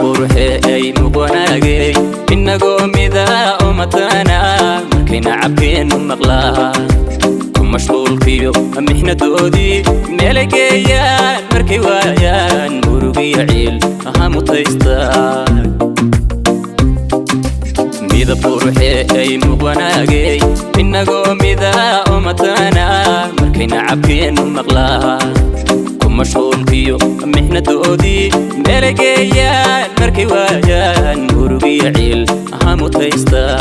Quruxee ay muqwanaagay, inagoo mida oo mataana, markayna cabkeennu maqlaa ku mashquulkiyo mixnadoodii meelay geeyaan markay waayaan murugiyo ciil aha mutaystaa. Midab quruxee ay muqwanaagay, inagoo mida oo mataana, markayna cabkeennu maqlaa ku mashquulkiyo mixnadoodii meelay geeyaan markay waayaan murugiyo ciil aha mutaystaa.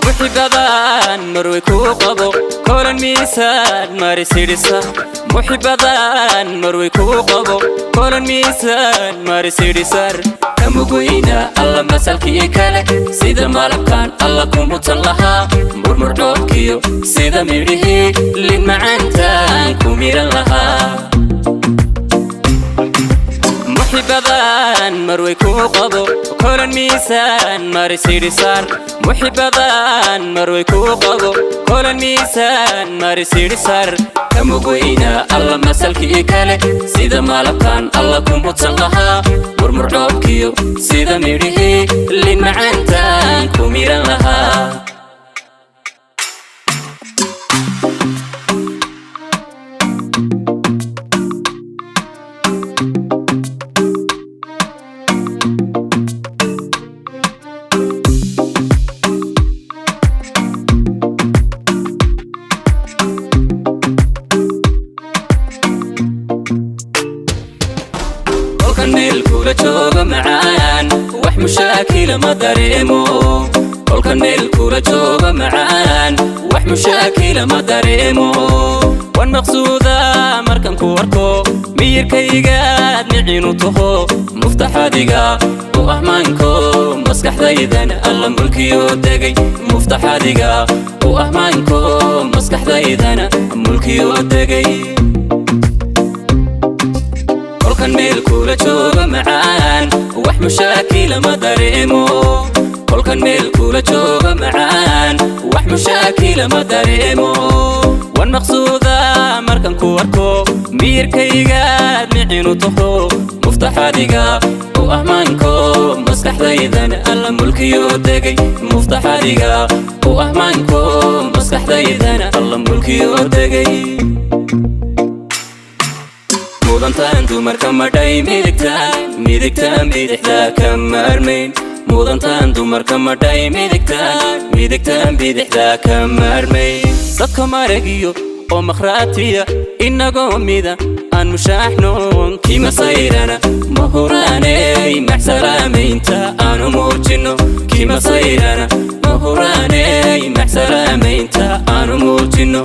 Muxibadan marway kuu qabo kolan miisaan marisidhisa, muxibadan marway kuu qabo kolan miisaan marisidhisar kamugweyna alla masalkii kale, sida malabkan alla kumutan lahaa, murmurdhoobkiyo sida midhihii lin macaantaan ku miran lahaa. Muxibadan marway kuu qabo kolan miisaan marisidhisar, muxibadan marway kuu qabo kolan miisaan marisidhisar kamugweyna alla masalkii kale, sida malabkan alla kumutan lahaa, murmurdhoobkiyo sida midhihii lin macaantaan ku miran lahaa. Kolkan meel kula jooga macaan, wax mushaakila ma dareemo. Kolkan meel kula jooga macaan, wax mushaakila ma dareemo. Wan maqsuuda markan ku arko, miyirkaygaad micinu taho, muftaxadiga u ahmaanko maskaxdaydan alla mulkiyo degay, muftaxadiga u ahmaanko maskaxdaydana mulkiyo degay. Kolkan meel kula jooga macaan, wax mushaakila ma dareemo. Kolkan meel kula jooga macaan, wax mushaakila ma dareemo. Wan maqsuuda markan ku arko, miyirkaygaad micinu taho, muftaxadiga u ahmaanko maskaxdaydan alla mulkiyo degay, muftaxadiga u ahmaanko maskaxdaydana alla mulkiyo degay. Mudantaan dumarka madhay midigtaan, midigtaan bidixdaa ka maarmayn. Mudantaan dumarka madhay midigtaan, midigtaan bidixdaa ka maarmayn. Dadka maragiyo oo makhraatiya, inagoo mida aan mushaaxnoon, kimasayrana ma huraaney maxsalaamaynta aanu muujinno, kimasayrana ma huraaney maxsalaamaynta aanu muujinno.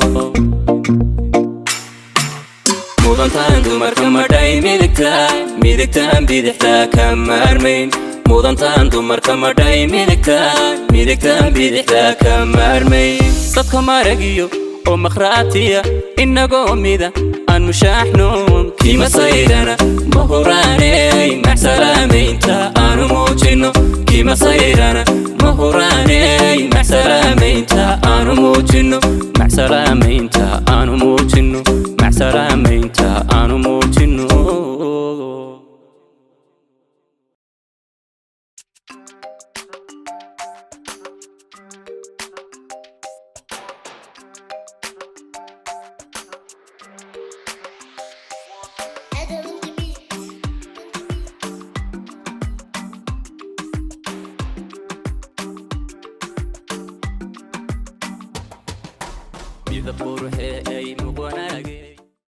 Mudantaan dumarka madhay midigtaan, midigtaan bidixdaa ka maarmayn. Mudantaan dumarka madhay midigtaan, midigtaan bidixdaa ka maarmayn. Dadka maragiyo oo makhraatiya, inagoo mida aan mushaaxnoon, kimasayrana ma huraaney maxsalaamaynta aanu muujinno, kimasayrana ma huraaney maxsalaamaynta aanu muujinno, maxsalaamaynta aanu muujinno, maxsalaamaynta aanu muujinno. Adam in the beat. Midab quruxee ay muqwanaagay.